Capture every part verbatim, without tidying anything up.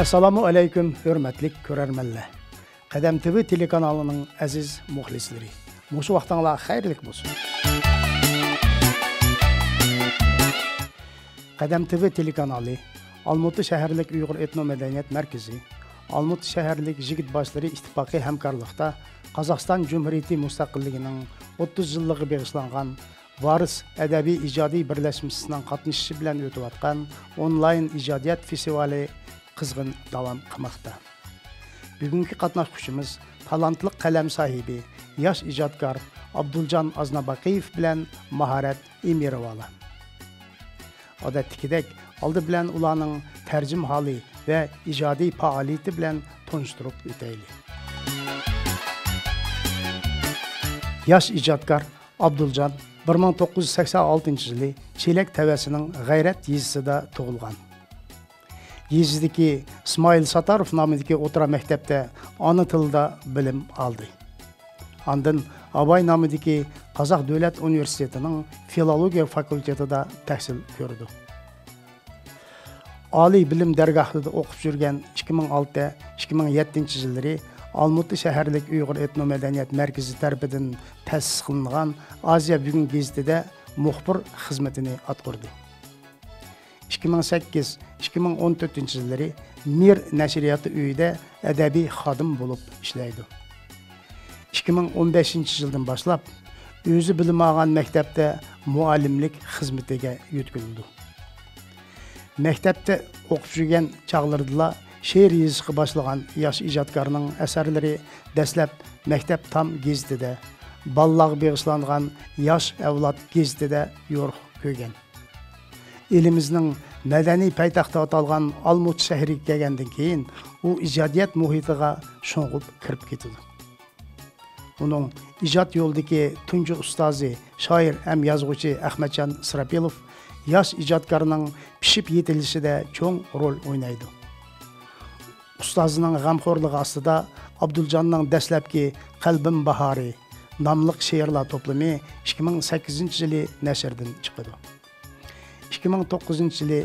ئەسسالامۇ ئەلەيكۇم، ھۆرمەتلىك كۆرەرمەنلەر. قەدەم تىۋى تېلېكانالىنىڭ ئەزىز مۇخلىسلىرى، مۇشۇ ۋاقتىڭلار خەيرلىك بولسۇن. قەدەم تىۋى تېلېكانالى، ئالمۇتا شەھەرلىك ئۇيغۇر ئېتنو مەدەنىيەت مەركىزى، ئالمۇتا شەھەرلىك يىگىت باشلىرى ئىتتىپاقى ھەمكارلىقتا قازاقىستان جۇمھۇرىيىتى مۇستەقىللىكىنىڭ ئوتتۇز يىللىقىغا بېغىشلانغان ۋارىس ئەدەبىي ئىجادىي بىرلەشمىسىنىڭ قاتنىشىشى بىلەن ئۆتۈۋاتقان ئونلاين ئىجادىيەت فېستىۋالى قىزغىن داۋام قىلماقتا. بۈگۈنكى قاتناشقۇچىمىز تالانتلىق قەلەم ساھىبى، ياش ئىجادكار ئابدۇلجان ئازناباقىيېف بىلەن ماھارەت ئېمىروۋالار. ئادەتتىكىدەك، ئالدى بىلەن ئۇلارنىڭ تەرجىمىھالى ۋە ئىجادىي پائالىيىتى بىلەن تونۇشتۇرۇپ ئۆتەيلى. ياش ئىجادكار ئابدۇلجان بىر مىڭ توققۇز يۈز سەكسەن ئالتىنچى يىلى چېلەك تەۋەسىنىڭ غەيرەت يېزىسىدا تۇغۇلغان. يېزىدىكى ئىسمائىل ساتاروف نامىدىكى ئوتتۇرا مەكتەپتە ئانا تىلىدا بىلىم ئالدى. ئاندىن ئاباي نامىدىكى قازاق دۆلەت ئۇنىۋېرسىتېتىنىڭ فىلولوگىيە فاكۇلتېتىدا تەھسىل كۆرىدۇ. ئالىي بىلىم دەرگاھلىرىدا ئوقۇپ يۈرگەن ئىككى مىڭ ئالتە، ئىككى مىڭ يەتتىنچى يىللىرى ئالمۇتا شەھەرلىك ئۇيغۇر ئېتنو مەدەنىيەت مەركىزى تەرىپىدىن تەسىس قىلىنغان ئازىيا بۈگۈن گېزىتىدە مۇخبىر خىزمىتىنى ئاتقۇردى. ئىككى مىڭ سەككىز، ئىككى مىڭ ئون تۆتىنچى يىللىرى مىر نەشرىياتى ئۆيىدە ئەدەبىي خادىم بولۇپ ئىشلەيدۇ. ئىككى مىڭ ئون بەشىنچى يىلدىن باشلاپ ئۆزى بىلىم ئالغان مەكتەپتە مۇئەللىملىك خىزمىتىگە يۆتكىلىدۇ. مەكتەپتە ئوقۇپ يۈرگەن چاغلىرىدىلا شېئىر يېزىشقا باشلىغان ياش ئىجادكارنىڭ ئەسەرلىرى دەسلەپ مەكتەپ تام گېزىتىدە، بالىلارغا بېغىشلانغان ياش ئەۋلاد گېزىتىدە يورۇق كۆرگەن. ئېلىمىزنىڭ مەدەنىي پايتەختى ئاتالغان ئالمۇتا شەھىرىگە كەلگەندىن كېيىن، ئۇ ئىجادىيەت مۇھىتىغا شۇڭغۇپ كىرىپ كېتىدۇ. ئۇنىڭ ئىجاد يولىدىكى تۇنجى ئۇستازى، شائىر ھەم يازغۇچى ئەخمەتجان ئىسراپىلوف ياش ئىجادكارنىڭ پىشىپ يېتىلىشىدە چوڭ رول ئوينايدۇ. ئۇستازىنىڭ غەمخورلۇقى ئاستىدا ئابدۇلجاننىڭ دەسلەپكى قەلبىم باھارى ناملىق شېئىرلار توپلىمى ئىككى مىڭ سەككىزىنچى يىلى نەشردىن چىقىدۇ. ئىككى مىڭ توققۇزىنچى يىلى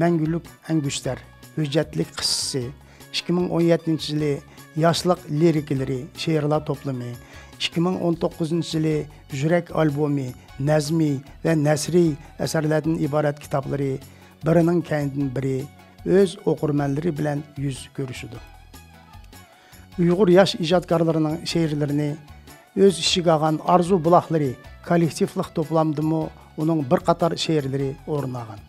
مەڭگۈلۈك ئەنگۈشتەر ھۆججەتلىك قىسسىسى، ئىككى مىڭ ئون يەتتىنچى يىلى ياشلىق لىرىكىلىرى شېئىرلار توپلىمى، ئىككى مىڭ ئون توققۇزىنچى يىلى يۈرەك ئالبومى نەزمىي ۋە نەسرىي ئەسەرلەردىن ئىبارەت كىتابلىرى بىرىنىڭ كەينىدىن بىرى ئۆز ئوقۇرمەنلىرى بىلەن يۈز كۆرۈشىدۇ. ئۇيغۇر ياش ئىجادكارلىرىنىڭ شېئىرلىرىنى ئۆز ئىچىگە ئالغان ئارزۇ بۇلاقلىرى كوللېكتىپلىق توپلامدىمۇ ئۇنىڭ بىر قاتار شېئىرلىرى ئورۇن ئالغان.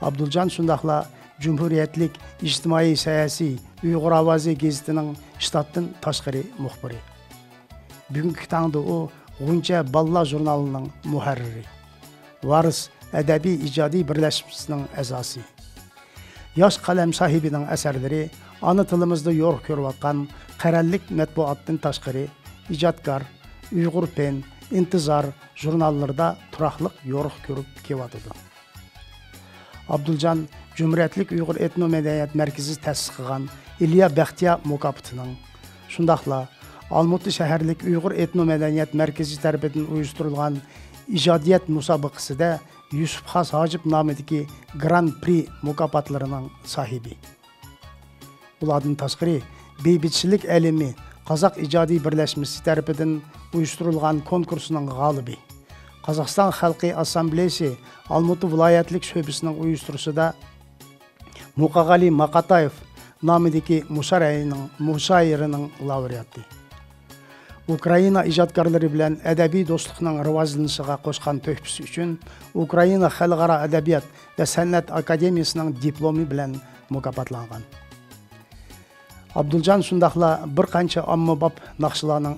ئابدۇلجان شۇنداقلا جۇمھۇرىيەتلىك ئىجتىمائىي سىياسىي ئۇيغۇر ئاۋازى گېزىتىنىڭ شتاتتىن تاشقىرى مۇخبىرى. بۈگۈنكى تاڭدا ئۇ غۇنچە بالىلار ژۇرنالىنىڭ مۇھەررىرى، ۋارىس ئەدەبىي ئىجادىي بىرلەشمىسىنىڭ ئەزاسى. ياش قەلەم ساھىبىنىڭ ئەسەرلىرى ئانا تىلىمىزدا يورۇق كۆرۈۋاتقان قەرەللىك مەتبۇئاتتىن تاشقىرى، ئىجادكار، ئۇيغۇر پېن، ئىنتىزار ژۇرناللىرىدا تۇراقلىق يورۇق كۆرۈپ كېلىۋاتىدۇ. ئابدۇلجان جۇمھۇرىيەتلىك ئۇيغۇر ئېتنو مەدەنىيەت مەركىزى تەسىس قىلغان ئىليا بەختىيار مۇكاپاتىنىڭ، شۇنداقلا ئالمۇتا شەھەرلىك ئۇيغۇر ئېتنو مەدەنىيەت مەركىزى تەرىپىدىن ئۇيۇشتۇرۇلغان ئىجادىيەت مۇسابىقىسىدە يۈسۈپ خاس ھاجىپ نامىدىكى گران پرى مۇكاپاتلىرىنىڭ ساھىبى. ئۇلاردىن تاشقىرى، بىبىچىلىك ئەلىمى قازاق ئىجادىي بىرلەشمىسى تەرىپىدىن ئۇيۇشتۇرۇلغان كونكۇرسنىڭ غالىبى، قازاقىستان خەلقى ئاسسامبلېيىسى ئالمۇتا ۋىلايەتلىك شۆبىسىنىڭ ئۇيۇشتۇرۇشىدا مۇقاغالى ماقاتايېف نامىدىكى مۇشارەينىڭ، مۇشائىرىنىڭ لاۋرېئاتى. ئۇكرائىنا ئىجادكارلىرى بىلەن ئەدەبىي دوستلۇقنىڭ راۋاجلىنىشىغا قوشقان تۆھپىسى ئۈچۈن ئۇكرائىنا خەلقئارا ئەدەبىيات ۋە سەنئەت ئاكادېمىيىسىنىڭ دىپلومى بىلەن مۇكاپاتلانغان. ئابدۇلجان شۇنداقلا بىر قانچە ئاممىباب ناخشىلارنىڭ،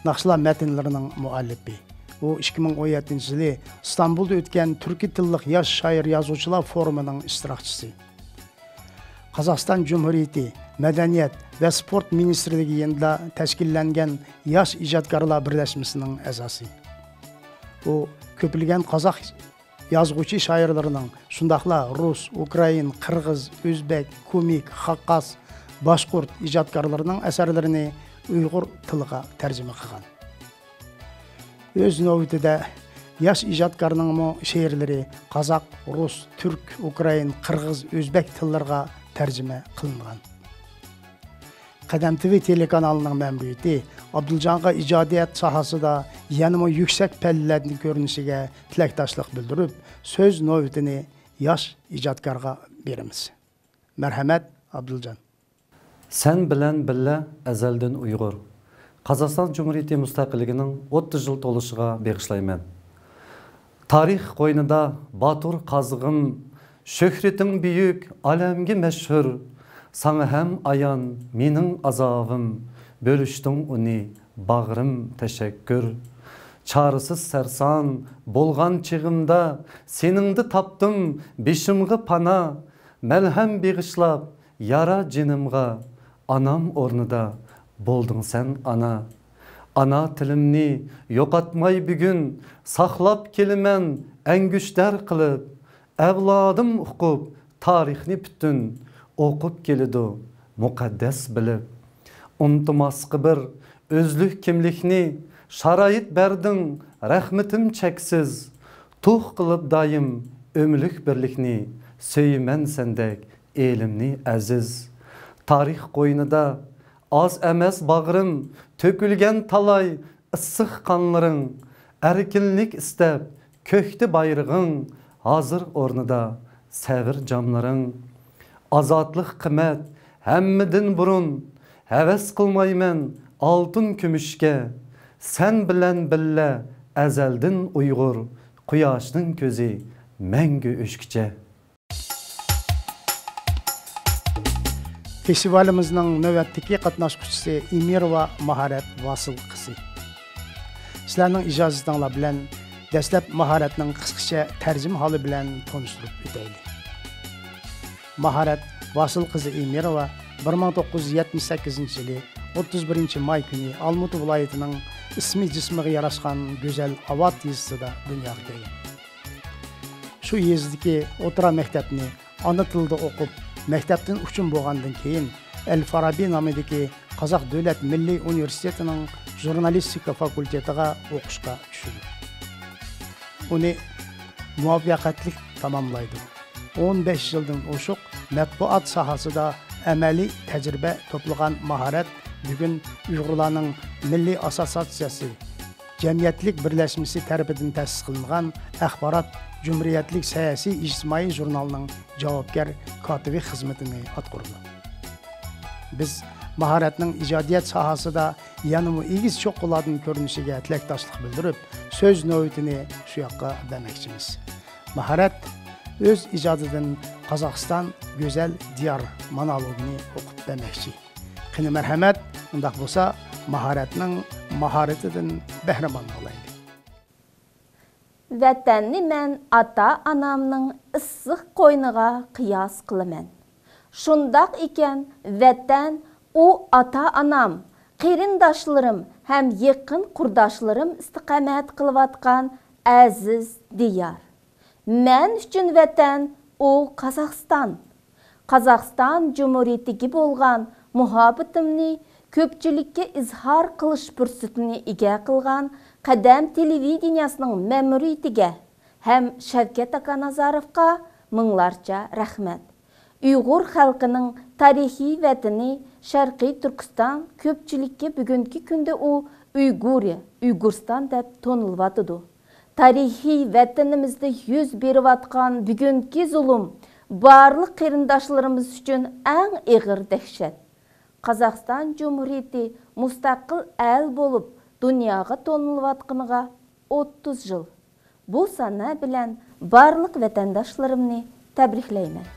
ناخشىلار مەتنلىرىنىڭ مۇئەللىپى. ئۇ ئىككى مىڭ ئون يەتتىنچى يىلى ئىستانبۇلدا ئۆتكەن تۈركىي تىللىق ياش شائىر يازغۇچىلار فورۇمىنىڭ ئىشتىراكچىسى. قازاقىستان جۇمھۇرىيىتى مەدەنىيەت ۋە سپورت مىنىستىرلىكى يېنىدا تەشكىللەنگەن ياش ئىجادكارلار بىرلەشمىسىنىڭ ئەزاسى. ئۇ كۆپلىگەن قازاق يازغۇچى شائىرلىرىنىڭ، شۇنداقلا رۇس، ئۇكرائىن، قىرغىز، ئۆزبەك، كۇمىك، خاقاس، باشقۇرت ئىجادكارلىرىنىڭ ئەسەرلىرىنى ئۇيغۇر تىلىغا تەرجىمە قىلغان. ئۆز نۆۋىتىدە، ياش ئىجادكارنىڭمۇ شېئىرلىرى قازاق، رۇس، تۈرك، ئۇكرائىن، قىرغىز، ئۆزبەك تىللىرىغا تەرجىمە قىلىنغان. قەدەم تىۋى تېلېكانالىنىڭ مەمۇرىيىتى ئابدۇلجانغا ئىجادىيەت ساھەسىدە يەنىمۇ يۈكسەك پەللىلەرنى كۆرۈنۈشىگە تىلەكداشلىق بىلدۈرۈپ، سۆز نۆۋىتىنى ياش ئىجادكارغا بېرىمىز. مەرھەمەت، ئابدۇلجان. سەن بىلەن بىللە ئەزەلدىن ئۇيغۇر. قازاقىستان جۇمھۇرىيىتى مۇستەقىللىكىنىڭ ئوتتۇز يىل تولۇشىغا بېغىشلايمەن. تارىخ قوينىدا باتۇر قازغىم، شۆھرىتىڭ بۈيۈك، ئالەمگە مەشھۇر. ساڭا ھەم ئايان مېنىڭ ئازابىم، بۆلۈشتۈڭ ئۇنى، باغرىم، تەشەككۈر. چارىسىز سەرسان بولغان چېغىمدا، سېنىڭدە تاپتىم بېشىمغا پانا. مەلھەم بېغىشلاپ يارا جېنىمغا، ئانام ئورنىدا بولدۇڭ سەن ئانا. ئانا تىلىمنى يوقاتماي بۈگۈن، ساقلاپ كېلىمەن ئەنگۈشتەر قىلىپ. ئەۋلادىم ئۇقۇپ تارىخنى پۈتۈن، ئوقۇپ كېلىدۇ مۇقەددەس بىلىپ. ئۇنتۇماسقا بىر ئۆزلۈك كىملىكنى، شارائىت بەردىڭ رەھمىتىم چەكسىز. تۇغ قىلىپ دائىم ئۆمۈرلۈك بىرلىكنى، سۆيىمەن سەندەك ئېلىمنى ئەزىز. تارىخ قوينىدا ئاز ئەمەس باغرىم، تۆكۈلگەن تالاي ئىسسىق قانلىرىڭ. ئەركىنلىك ئىستەپ كۆكتى بايرىغىڭ، ھازىر ئورنىدا سەۋر جاملىرىڭ. ئازادلىق قىممەت ھەممىدىن بۇرۇن، ھەۋەس قىلمايمەن ئالتۇن كۈمۈشكە. سەن بىلەن بىللە ئەزەلدىن ئۇيغۇر، قۇياشنىڭ كۆزى مەڭگۈ ئۆچكۈچە. فېستىۋالىمىزنىڭ نۆۋەتتىكى قاتناشقۇچىسى ئىمىروۋا ماھارەت ۋاسىل قىزى. سىلەرنىڭ ئىجازىتىڭلار بىلەن دەسلەپ ماھارەتنىڭ قىسقىچە تەرجىمىھالى بىلەن تونۇشتۇرۇپ ئۆتەيلى. ماھارەت ۋاسىل قىزى ئىمىروۋا بىر مىڭ توققۇز يۈز يەتمىش سەككىزىنچى يىلى ئوتتۇز بىرىنچى ماي كۈنى ئالمۇتا ۋىلايىتىنىڭ ئىسمى جىسمىغا ياراشقان گۈزەل ئاۋات يېزىسىدا دۇنياغا كەلگەن. شۇ يېزىدىكى ئوتتۇرا مەكتەپنى ئانا تىلدا ئوقۇپ، مەكتەپتىن ئۇچۇم بولغاندىن كېيىن، ئەل فارابى نامىدىكى قازاق دۆلەت مىللىي ئۇنىۋېرسىتېتىنىڭ ژۇرنالىستىكا فاكۇلتېتىغا ئوقۇشقا چۈشىدۇ. ئۇنى مۇۋەپپەقىيەتلىك تاماملايدۇ. ئون بەش يىلدىن ئوشۇق مەتبۇئات ساھەسىدە ئەمەلىي تەجرىبە توپلىغان ماھارەت بۈگۈن ئۇيغۇرلارنىڭ مىللىي ئاسسوتسىياتسىيەسى، جەمئىيەتچىلىك بىرلەشمىسى تەرىپىدىن تەسىس قىلىنغان ئاخبارات جۇمھۇرىيەتلىك سىياسىي ئىجتىمائىي ژۇرنالنىڭ جاۋابكار كاتىپى خىزمىتىنى ئاتقۇرىدۇ. بىز ماھارەتنىڭ ئىجادىيەت ساھەسىدە يەنىمۇ ئېگىز چوققىلاردىن كۆرۈنۈشىگە تىلەكداشلىق بىلدۈرۈپ، سۆز نۆۋىتىنى شۇ ياققا بەرمەكچىمىز. ماھارەت ئۆز ئىجادىدىن قازاقىستان گۈزەل دىيار مونولوگىنى ئوقۇپ بەرمەكچى. قېنى مەرھەمەت، ئۇنداق بولسا ماھارەتنىڭ ماھارىتىدىن بەھرىمەن بولايلى. ۋەتەننى مەن ئاتا-ئانامنىڭ ئىسسىق قوينىغا قىياس قىلىمەن. شۇنداق ئىكەن، ۋەتەن ئۇ ئاتا-ئانام، قېرىنداشلىرىم ھەم يېقىن قۇرداشلىرىم ئىستىقامەت قىلىۋاتقان ئەزىز دىيار. مەن ئۈچۈن ۋەتەن ئۇ قازاقىستان. قازاقىستان جۇمھۇرىيىتىگە بولغان مۇھەببىتىمنى كۆپچىلىككە ئىزھار قىلىش پۇرسىتىنى ئىگە قىلغان قەدەم تېلېۋىدېنىيەسىنىڭ مەمۇرىيىتىگە ھەم شەۋكەت ئاكا نازاروفقا مىڭلارچە رەھمەت. ئۇيغۇر خەلقىنىڭ تارىخىي ۋەتىنى شەرقىي تۈركىستان، كۆپچىلىككە بۈگۈنكى كۈندە ئۇ ئۇيغۇرىيە، ئۇيغۇرىستان دەپ تونۇلۇۋاتىدۇ. تارىخىي ۋەتىنىمىزدە يۈز بېرىۋاتقان بۈگۈنكى زۇلۇم بارلىق قېرىنداشلىرىمىز ئۈچۈن ئەڭ ئېغىر دەھشەت. قازاقىستان جۇمھۇرىيىتى مۇستەقىل ئەل بولۇپ دۇنياغا تونۇلۇۋاتقىنىغا ئوتتۇز يىل. بۇ سانە بىلەن بارلىق ۋەتەنداشلىرىمنى تەبرىكلەيمەن.